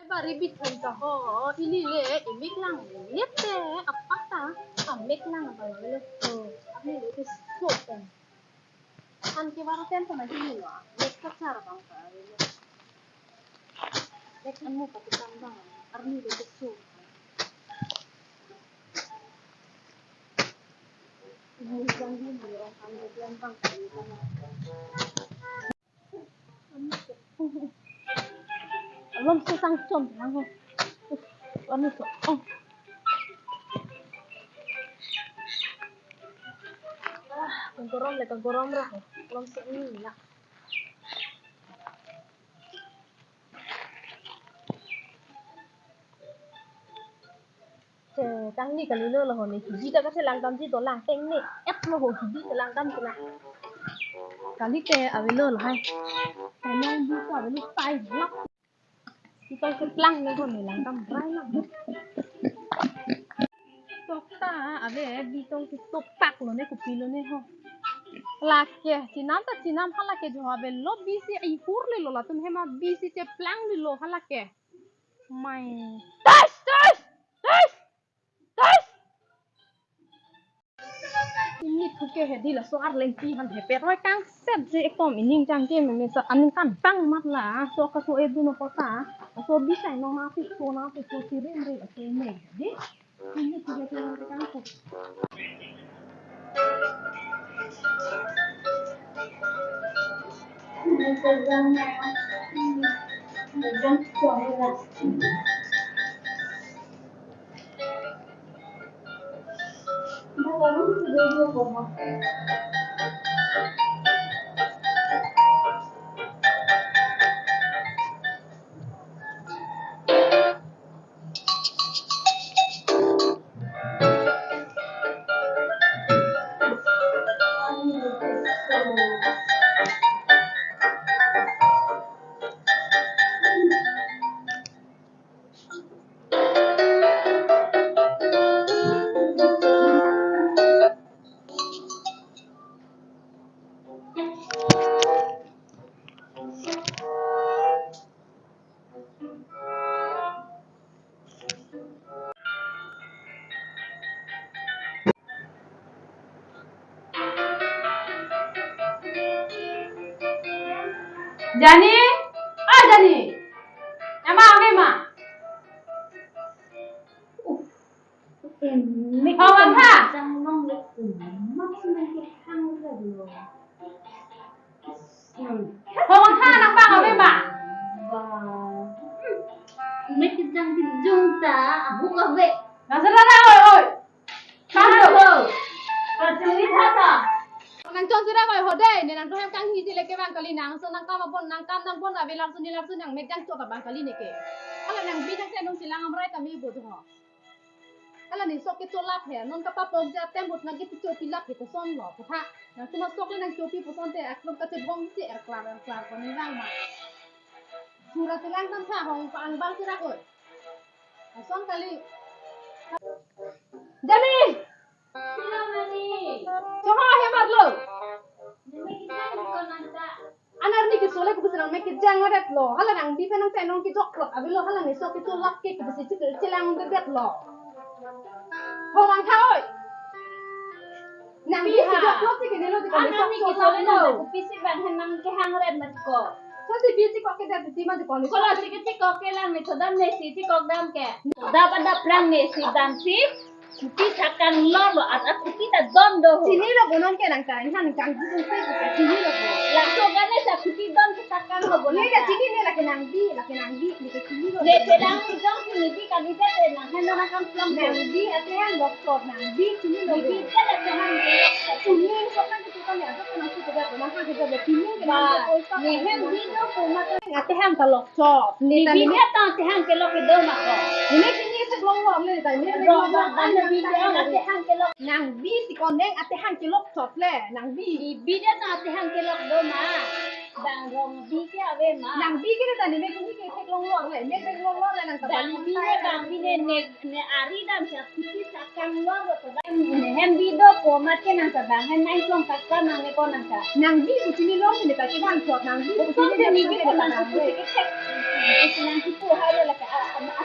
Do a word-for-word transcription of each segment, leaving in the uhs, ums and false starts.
Bari bithon ta ho, ili le, imek lang, lete, apak ta, amek lang abang le, oh, apni le ke so pen. An ke baru pen sama jini lo, mek kachar abang ta, mek an mu pati kang abang, arni le ke so. Ini jang di, orang kami jang abang, kami sama. Alom sesang chom lang ho. Anu so. Oh. Ah, kangkorom le kangkorom ra ho. Alom se ini na. Che, tangni kalilo lo ho ne, hidi ta kachelang damji dolang, teng ne, et lo ho hidi chelang dam chelang. Kalite avelo lahai. Tenang bisa avelo tai lap. Kita keplang ne ho ne lang dam rai lang. Tok ta ave, bitong ke topak lo ne, kopi lo ne ho. Lake, chenam ta chenam, halake jo avelo bisi ihur le lo, latum hem abisi cheplang le lo halake. Mai. Tais, tais, tais, tais. Ini thuke hedi laso arleng pi han hepe roi kangset je ekom ining jang ke meme sa aning kan pang mat la so kaso edun apot ta. Laso bisai nong napi so napi so sirim re aso ini. Di. Ini thuke ke kangset. Jani, ah Jani, ema, ame ma. Mek Hongwan tha. Jang long le, um, mak si nang ke hang le lo. Hmm. Hongwan tha nang bang ave ba. Ba. Mek kejang kejung ta, ahuk ave. Nang sera ra, oi, oi. Tando. Kejung ni tha ta. Nang chon sera, oi, ho dei, ne nang tohem kanghi ji le ke bang kali nang, so nang kam abon, nang kam nang bon ave larsu ni larsu nang mek jang chot abang kali ne ke. Ala nang bi nang senung silang amrai ta me bo do ho. Ala ne sok kecholap he, non kapapok ja tem bot nang kepicho pilap he koson lo, kotha. Nang tuma sok le nang chopi koson te, aklong kachebong si erklar, erklar, ko ne vang ma. Sura telang tang tha hong pa ang bang sira koi. Ason kali. Jani! Sila mani. Choha he marlo. Jani kita ni ko nanta. Anar ni ke sole ko bisa nang mek kejang adet lo. Hala nang bi pen nang tenong kejok lo. Abi lo hala ni sok kecholap ke ko bisa chikil chelang bedet lo. Ho lang tha oi. Nang bi kejok lo si ke ne lo si ko ni sok kecholap lo. Kopi si bang hen nang kehang ret mat ko. So si bi si ko ke dat si ma si ko ni. Ko lo si ke si ko ke lang ni chodam ne si si ko dam ke. Da pa da plang ne si dam si. Kopi sakang lor lo, at, at kopi ta don do ho. Chini lo bo non ke nang ta, nang kang ji dun sai ko chini lo bo. Laso gane sa kopi don ke sakang lo bo. Ne nang ta ta. Chini ne lake nang bi, lake nang bi, ne ke chini lo. Ne pelang ni jong chini bi kami te te nang hen nang kam plang. Nang bi ate han lok sot nang bi chini lo. Bi te lake han ke. Chini lo kan kita kan ya, kan nang kita kan nang kita chini ke nang ko. Ne hem bi do ko ma ta. Ate han ta lok sot. Ne ta bi ne ta ate han ke lok ke do ma ko. Ne chini se long lo ne ta ne long lo. Ate han ke lok. Nang bi si ko neng ate han kelok chot le, nang bi. Bi, bi det nang ate han kelok do ma. Bang rong bi ke ave ma. Nang bi ke ta ne me kuni ke theklong lor le, me theklong lor le nang ta bang bi ne, bang bi ne, ne, ne ari dam sa kuti sakang lor lo to bang. Ne hem bi do ko mat ke nang ta bang, hem nang long kaka nang ne ko nang ta. Nang bi kuti ni long ne ta ke bang chot, nang bi kuti ni long ne ko nang ta. Nang kipu hai lo lake, a, a, a,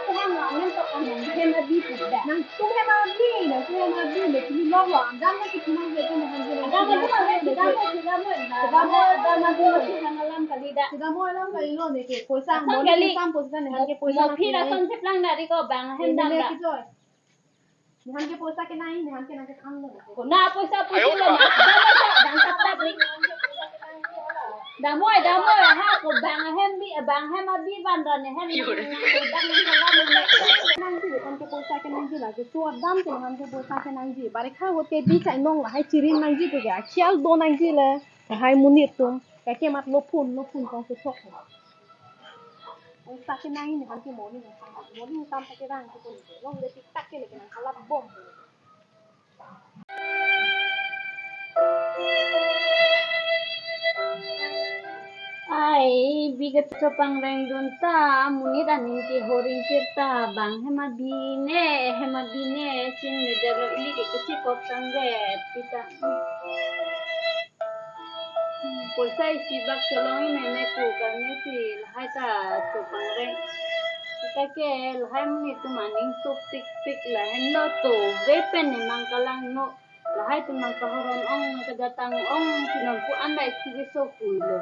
ahem abi pu da. Nangtum hem abi, nangtum hem abi, le pini lok lo, adam na kipu nangji, atum hem abi. Adam na kipu nangji, adam na kipu nangji, adam na kipu nangji, adam na kipu nangji, adam alam kali da. Adam alam kali lo ne ke, poisa, poisa mo kali. Sam poisa ne, han ke poisa mo phi na son seplang dari ko bang hem dam da. Joy. Nehan ke poisa kenangji, nehan ke nangkethan lo. Ko na poisa pusi lo ma. Dam tap tap ri. Damoi, damoi, ha, ko bang hem bi, bang hem abi van ra nehan. Ko bang hem abi van ra nehan. Nangji, nehan ke poisa kenangji lake. So adam ke nehan ke poisa kenangji. Barikha ahut ke bi chainong lahai chirin nangji pu ke. Khial do nangji le. Lahai monit atum. Kake mat lo phun, lo phun kong suthok. Oi, ta kenangji nehan ke morning, morning tam ta kerang ke pun. Long le tik tak ke le kenang kalap bom. Ai, bi ke chopangreng dun ta, monit aning ke horing tir ta, bang hem abi ne, hem abi ne, chin ne daro ili ke kechikop sang det, pita. Poisa isi bak cholong i meme pu karne si lahai ta chopangreng. Kita ke lahai monit atum aning tuk tik tik lahen lo to ve pen ne mang kalang no. Lahai atum nangkahoron ong nangkajatang ong si nangpu andai si keso pui lo.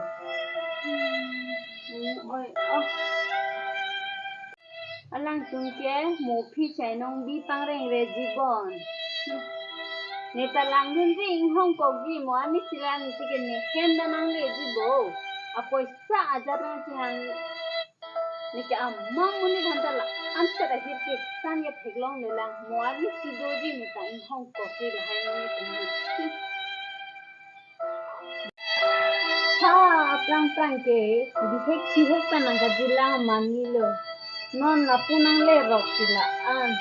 Hmm, oi, oh. Alangtum ke mo phi chainong bi pangreng reji bon. Ne ta langdunji inghong kokji mo ani sila ni si ke ne hem da nangleji bo. Apoisa ajat nang si hang ne ke amang monit han ta la-an set ahir ke san ke theklong le lang mo ani si doji ne ta inghong kokji lahai monit atum. Ha, aphrang phrang ke, bihek chihek pen nangkajilang aman ni lo. Non lapu nangle rok si la-an.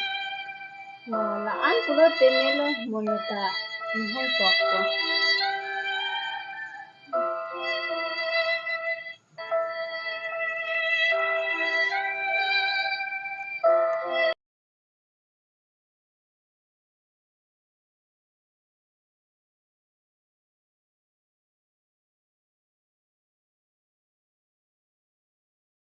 Ma la-an pulote melo mo ne ta inghong kok ko.